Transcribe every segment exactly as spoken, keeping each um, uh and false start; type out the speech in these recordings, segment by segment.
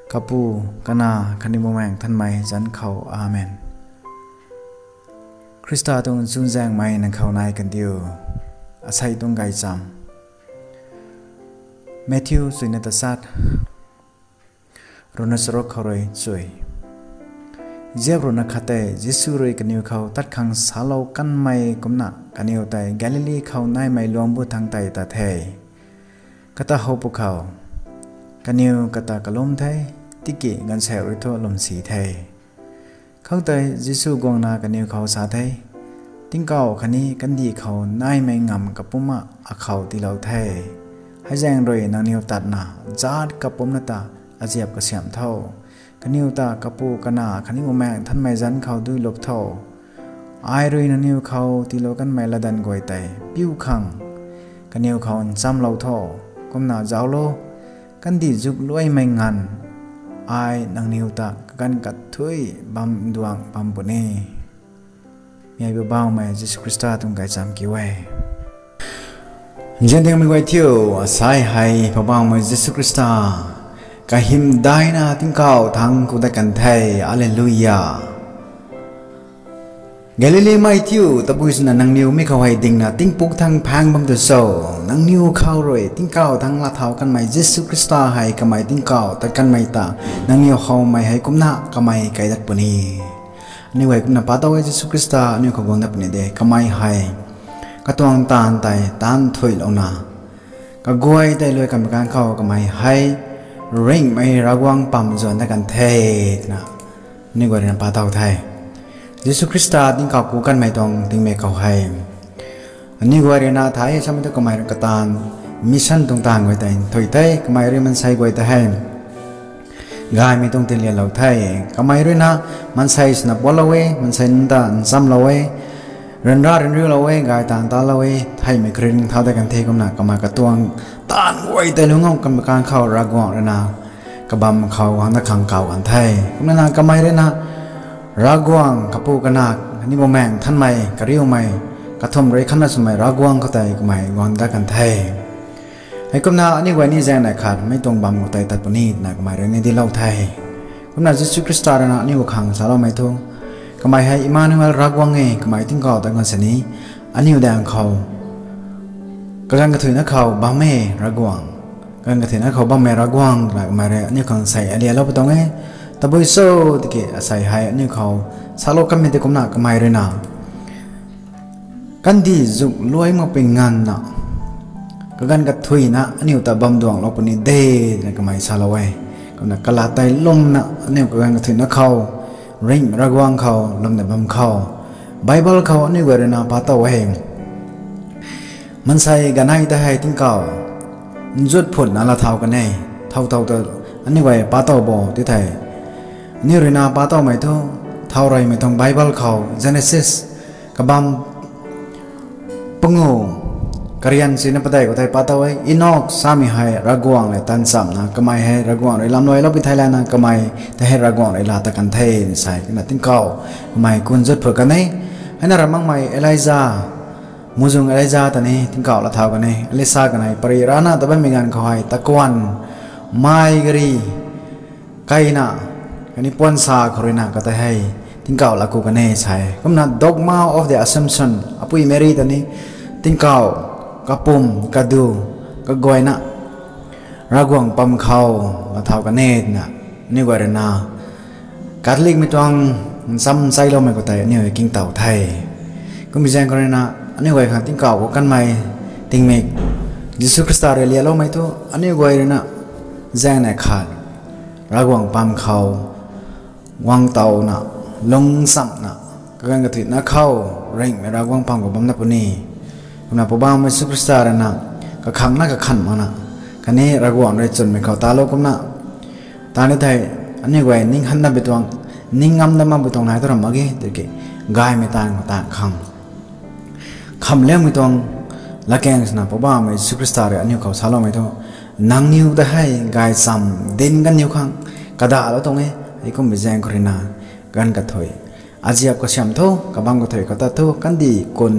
Kapu, Kanac khatni Bumaengh Nthanmei zanc khou, amen. Khrista tuang chuzaenghmei nang khou nai kandiu. Asei tuang gaychamv, Matthew chuina tachat, ruhna charuk khou rui chui. Ziap ruhna khat tei Jisu rui kaniw khou tat khang salou kanmei kumcna kaniw tei Galili khou naimei luang bu thangc tei tat the. Kata how pwkhou kaniw kata kalum the, tiki gaanvsaekc rui thu lwmsi the. Khoutei Jisu guangna kaniw khou sa the, Tingkauh khatni kandih khou naimei ngamv kapumc akhou tiilou the. Heizaeng rui nangniw tatna zaatc kapumcna ta aziap kasiamh tho. Kaniw ta Kapu, Kanac khatni Bumaengh Nthanmei zanc khou duilup tho. Ai rui nangniw khou tiilou kanmei latdanv guay tei piu khang kaniw khou nchamlou tho. Kumna zauclo, kandih zuk luaimei nganv ai nangniw ta kaganv kathuic bam duang bam puni. Mi hei Poubauhmei Jisu Khrista tuang gaychamv kiu e. Nzian dingmei guay thiu, asei hei Poubauhmei Jisu Khrista kahymdaihna tingkauh thangc ku dat kan the. Alleluia. Galilimei thiu, tabui swna nangniw mi khou hei dingna tingpuk thangc phaeng bam tu cho? Nangniw khou rui tingkauh thangc laa thau kanmei Jisu Khrista hei kamei tingkauh tat kanmei ta nangniw howmei hei kumna kamei kai dat puni. Aniu guay kumna pa tow e, Jisu Khrista aniu khou guang dat puni de. Kamei hei katuang taanv tei taanv thuilouna kaguay tei luai kanmei ganv khou kamei hei ringhmei Ravguangc pam zuan dat kan the twna aniu guay ruina pa tow the. Jisu Khrista tingkauh ku kanmei tuang tingmik khou hei aniu guay ruina thay samei thu kamei rui kataanv mission tuang taanv guay tei nthuih the. Kamei rui maansei guay ta hei gaymei tuang tinlianlou the. Kamei ruina maansei swna puatlou e, maansei nunc ta nchamlou e, ryanra ryanriulou e, gay taanv talou e, theihmei kharing thau dat kan the. Kumna kamei katuang taanv guay tei lungc kanmei ganv khou Ravguangc ruina kabam khou guang dat khang kaw kan the. Kumna kamei ruina Ravguangc Kapu, Kanac khatni Bumaengh Nthanmei kariumei kathumh rui khatna swmei Ravguangc khou tei kamei guang dat kan the. Heikumna aniu guay ni zaeng neih khat mei tuang bam khou tei tat puni twna kamei rui ni dinclou the. Kumna Jisu Khrista ruina aniu khang saloumei thu, kamei hei Emmanuel, Ravguangc e, kamei tingkauh ta kan sini aniu daeng khou kaganv kathuicna khou bam e Ravguangc. Kaganv kathuicna khou bam e Ravguangc twna kamei rui aniu khang sei alialou pui tuang e. Tabui cho tiki asei hei aniu khou salou kanmei tei kumna kamei ruina kandih zuk luai makpui nganvna kaganv kathuicna aniu ta bam duanglou puni de twna kamei salou e. Kumna kalat tei lwmna aniu kaganv kathuicna khou ringhmei Ravguangc khou lwmna bam khou Bible khou aniu guay ruina pa tow e. Maansei ganei ta hei tingkauh nzut phutna laa thau kan e. Thow thow ta aniu guay pa tow bo ti thei, aniu ruina pa towmei thu thau reymei tuang Bible khou Genesis kabam pangu karian sina padeih khou tei pa tow e. Enok samei hei Ravguangc lev taanv chamna kamei hei Ravguangc rui lamluailou pui thei lana kamei tei hei Ravguangc rui laa tat kan the ni sei kumna tingkauh kamei kun nzut phut kan e. Heina ram makmei Elija, muhzwng Elija ta ni tingkauh laa thau kan e. Elisa kanei pary rana ta bammei ganv khou hei takuanh mai gari kaina khatni puan sa khou ruina kata hei tingkauh laa ku kan e sei. Kumna dogma of the Assumption, apui Meri ta ni tingkauh kapum kadu kaguayna Ravguangc pam khou laa thau kan e twna aniu guay ruina Catholicmei tuang ncham chailoumei khou tei aniu kingtow the. Kummei zaeng khou ruina aniu guay khang tingkauh ku kanmei tingmik Jisu Khrista rui lialoumei thu aniu guay ruina zaeng neih khat Ravguangc pam khou guang towna, lungchamna, kaganv kathuicna khou ringhmei Ravguangc pam khou bam dat puni. Kumna Poubauhmei Jisu Khrista ruina kakhangna kakhan makna khatni Ravguangc rui chwnmei khou talou kumna ta ni thei aniu guay ning han dat pui tuang, ning ngam dat mak pui tuang nai thu ram mak ge tiki gaymei taanv khou taanv khang khamliangmei tuang latkaeng swna Poubauhmei Jisu Khrista rui aniu khou saloumei thu, nangniw ta hei gaychamv dinc kaniw khang kadahlou tuang e. Hei kummei zaeng khou ruina kaganv kathuic, aziap kasiamh tho, kabam kathuic khou tat tho, kandih kun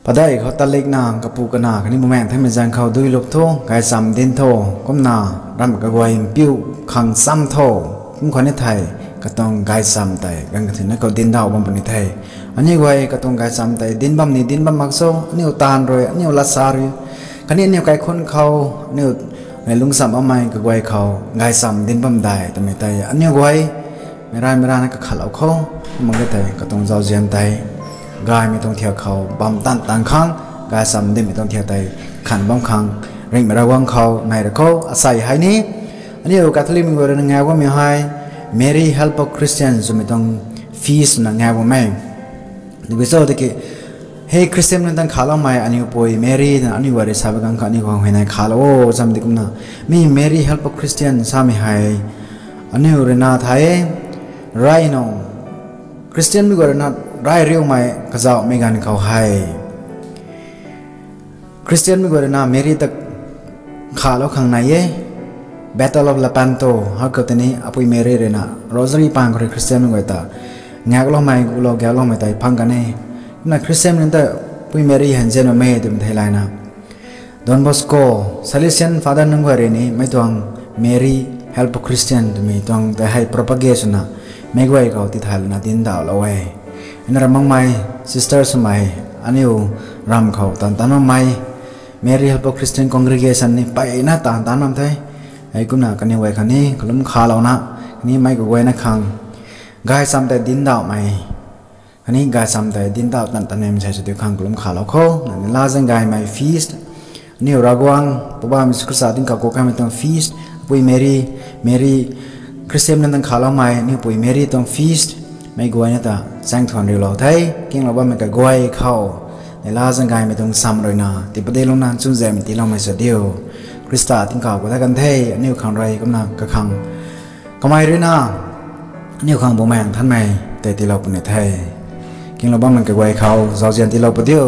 Padeih khou talikna kapu kana khatni bumaengh thaymei zaeng khou dui luk tho, gaychamv dinc tho, kumna ramh kaguay mpiu khang cham tho, kum khou ni thei katuang gaychamv tei ganv kathuicna khou dincdauh bam puni the. Aniu guay katuang gaychamv tei dinc bam ni dinc bam mak cho, aniu taanv rui, aniu latsa rui, khatni aniu kaikhunc khou, aniu lungcham bammei kaguay khou gaychamv dinc bam dai twmei tei aniu guay meic raymei rana kakhatlou khou, mak e thei katuang zauzian tei gaymei tuang thiak khou bam tan tan khang, gaychamv dincmei tuang thiak tei khan bam khang, ringhmei Ravguangc khou nei ra khou. Asei hei ni aniu Catholicmei guay rui na ngau bammei hei Mary Help of Christians twmei tuang feast na ngau bam e. Tiki cho tiki, hei Christian nunc tang khaloumei aniu pui Mary twna aniu guay rui sa bam ganv khou aniu khang huayney khalou o cham di kumna, mi Mary Help of Christian samei hei aniu rui na thei, rey nung, Christianmei guay rui na rey riumei kazauhmei ganv khou hei Christianmei guay rui na Mary ta khalou khang nai e. Battle of Lepanto hei khou tei ni apui Mary rui na rosary pang khou rui Christianmei guay ta ngakloumei, gulou gakloumei tei phang kan e. Kumna Christian nunc ta pui Mary hei nzian bammei twmei thei layna, Don Bosco, Salesian Father nunc guay rui ni mei tuang Mary Help of Christian twmei tuang tei hei propagate swna meic guay khou tithaylana dincdauhlou e. Ina ra makmei sister swmei, aniu ramv khou taanv taanc bammei Mary Help of Christian Congregation ni mpeyna taanv taanc bam the. Hei kumna kaniw guay khatni kalum khalouna, khatni meic kaguayna khang gaychamv tei dincdauhmei, khatni gaychamv tei dincdauh tan tanmei sei sw diu khang kalum khalou khou. Nani laa zaeng gaymei feast, aniu Ravguangc Poubauhmei Jisu Khrista tingkauh ku kamei tuang feast, apui Mary, Mary, Christian nunc tang khaloumei aniu pui Mary tuang feast, meic guayna ta chaeng thuan riulou the. Kinglou bammei kaguay khou nai laa zaeng gaymei tuang sam rui na tiipadelouna chuzaenghmei tiiloumei sw diu. Khrista tingkauh ku ta kan the, aniu khang rui kumna kakhang kamei rui na aniu khang Bumaengh Nthanmei tei tiilou puni the. Kinglou bammei kaguay khou zauzian tiilou pu diu.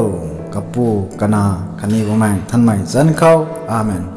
Kapu, Kanac khatni Bumaengh Nthanmei zanc khou. Amen.